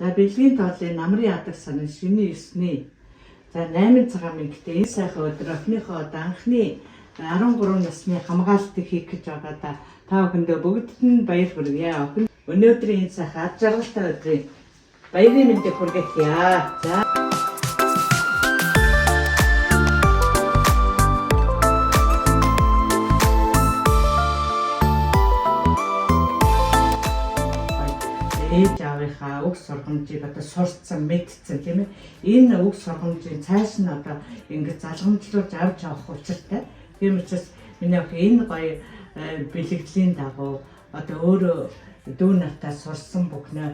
За бэлгийн тоолын намрын адаг сарын шөнийн 9-ний за 8 цагаан минутын энэ сайхан өдөр охиныхоо одоо анхны 13 насны хамгаалтыг хийх гэж байгаа да. Та бүхэндээ бүгдд нь баяр хүргье. Охин өнөөдрийн энэ сайхан ад жаргалтай өдрийн баярын мэндийг хүргэх. За. Ээж аавынхаа үг сургамжийг одоо сурцсан, мэдсэн, тийм ээ. Энэ үг сургамжийг цааш нь одоо ингэж залгамжлуулж авч явах учиртай. Тийм учраас миний охин энэ гоё бэлгэдлийн дагуу одоо өөрөө дүү нартаа сурсан бүхнээ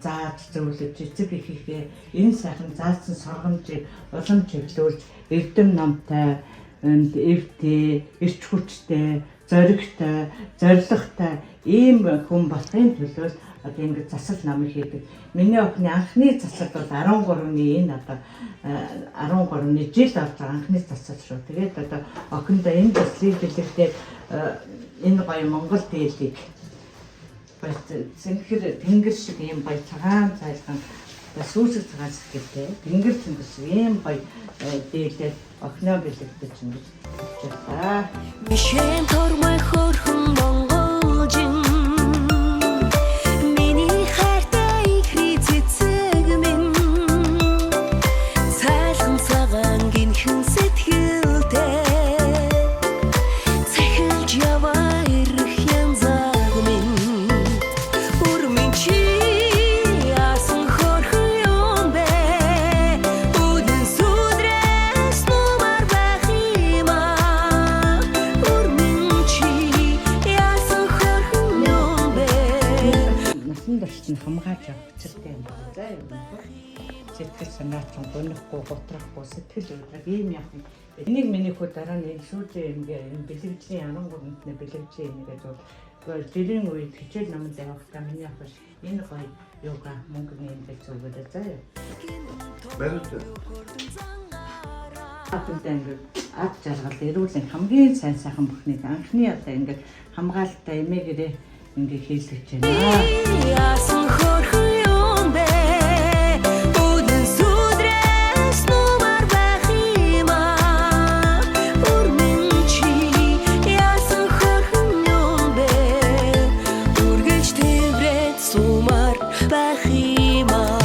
зааж зөвлөж, эцэг эхийнхээ энэ сайхан заасан сургамжийг улам чиглүүлж, эрдэм номтой, эвтэй, эрч хүчтэй, зоригтой, зоригтой ийм хүн болохын төлөө одоо ингэж засал намыг хийдэг. Миний охины анхны засал бол 13-ны энэ одоо 13-ны жил орж байгаа анхны засал шүү. Тэгээд одоо охиндоо энэ заслыг бэлэгдээд энэ гоё Монгол дээлийг цэнхэр тэнгэр шиг ийм гоё цагаан цайлган одоо сүүсэг цагаан сэтгэлтэй тэнгэр цэнгэр шиг ийм гоё дээлээр охиноо бэлэгдэж ингэж авчихлаа. Мишэн тормой хөрхөн монголжин Миний хайртай ихри цэцэг минь Цайлхан цагаан гинхэн сэтгэлтэй Цахилж яваа ирэх янзаг минь Өрмийн чи яасан хөрхөн юм бэ Үдэн сүдрээс нумар байх юм аа Өрмийн чи яасан хөрхөн юм бэ Насан туршид нь хамгаалж явах учиртай юм байна. За юм. Сэтгэл санаа ч гонихгүй, готрахгүй, сэтгэл уйдраг ийм явах юм. Энийг миний хүү дараа нь энэ сүүлийн эмгээ энэ бэлэгдлийн 13-нд нь бэлэгдлийн эмгээ зүгээр жирийн үед хичээл номонд явахдаа миний ах энэ гоё юуга мөнгөний эмгээ зүгээрээ заа юу. Баярлалаа. Апплтай ингээд ад жаргал эрүүл хамгийн сайн сайхан бүхнийг анхны одоо ингээд хамгаалттай эмээгэрээ ингээд хийлгэж байна. Яасан хөрхөн юм бэ Үдэн сүдрээс нумар байх юм аа Өрмөн чи яасан хөрхөн юм бэ Үргэлж тэврээд сумар байх юм аа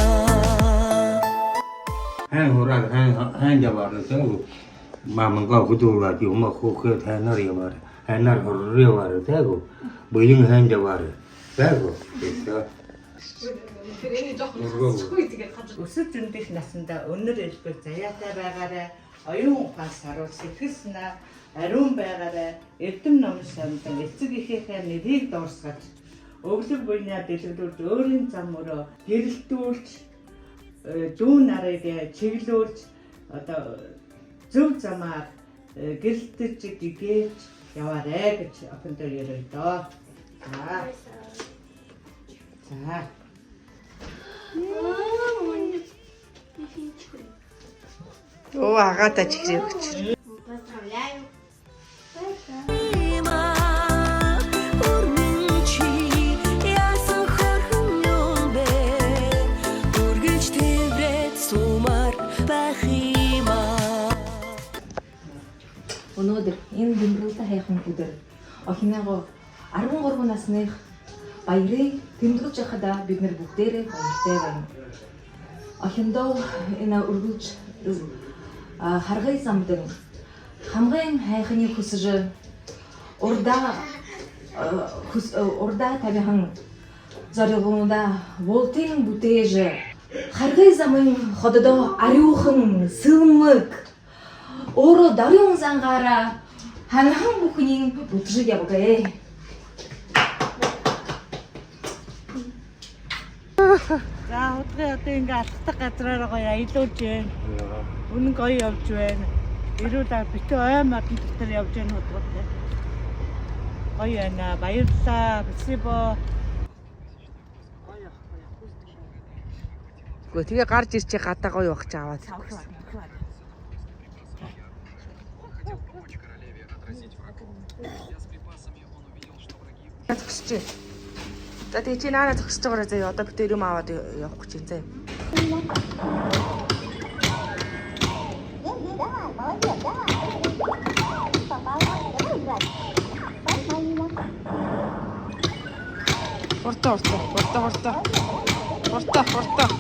还后来还还家玩的，这个妈妈搞不多了，就没后悔他那里玩的，还那会儿玩的，这个不应还家玩的，这个对个。 Өсөж өндөх насандаа өнөр элбэг заяатай байгаарай, оюун ухаан саруул сэтгэл санаа ариун байгаарай, эрдэм номон самдан эцэг эхийнхээ нэрийг дуурсгаж, өвлөг буйнаа дэлгэрүүлж, өөрийн зам мөрөө гэрэлтүүлж, дүү нарыг чиглүүлж, одоо зөв замаар гэрэлтэж гэгээж яваарэ гэж охиндоо ерөөе дөө. За. За. Оо агаадаа чихрээ өгч. Поздравляю. Өрмөн чи яасан хөрхөн юм бэ Үргэлж тэврээд сумар байх юм аа Өнөөдөр энэ бэмрэлтэй хайхан өдөр охиныгоо 13 насных баярыг тэмдэглэж байхадаа бид нар бүгдээрээ баяртай байна. Охиндоо энэ үргэлж харгай замдан хамгийн хайхны хүсэж урдаа урдаа тавихан зорилгоонда болтын бүтээж харгай замын хододоо ариухан сэлмэг өөрөө даруйн зангаараа ханхан бүхний бүтрэг явгээ. За худгай одоо ингээ алхдаг газраараа гоё аялуулж байна. Үнэн гоё явж байна. Эрүүл ав битүү ой модон дотор явж байна худгай. Гоё байна. Баярлалаа. Спасибо. Үгүй тэгээ гарч ирчээ гадаа гоё байх чи аваад ирэхгүй. Зогсож. За тэгээ чи наана зогсож байгаарай заяа. Одоо бид тэр юм аваад явах гэж байна заяа. Хурдан хурдан хурдан хурдан. Хурдан хурдан.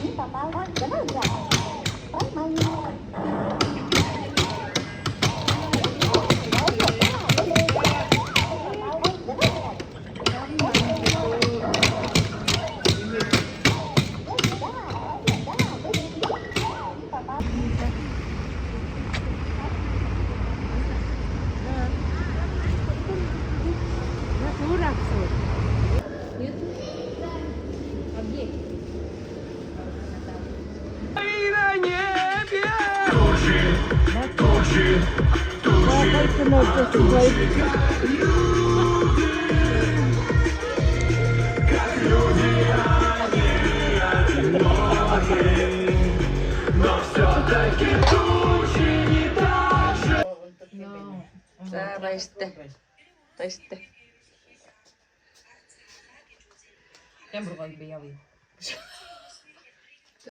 За баяртай. Баяртай. Ямар гоё бэ явъя.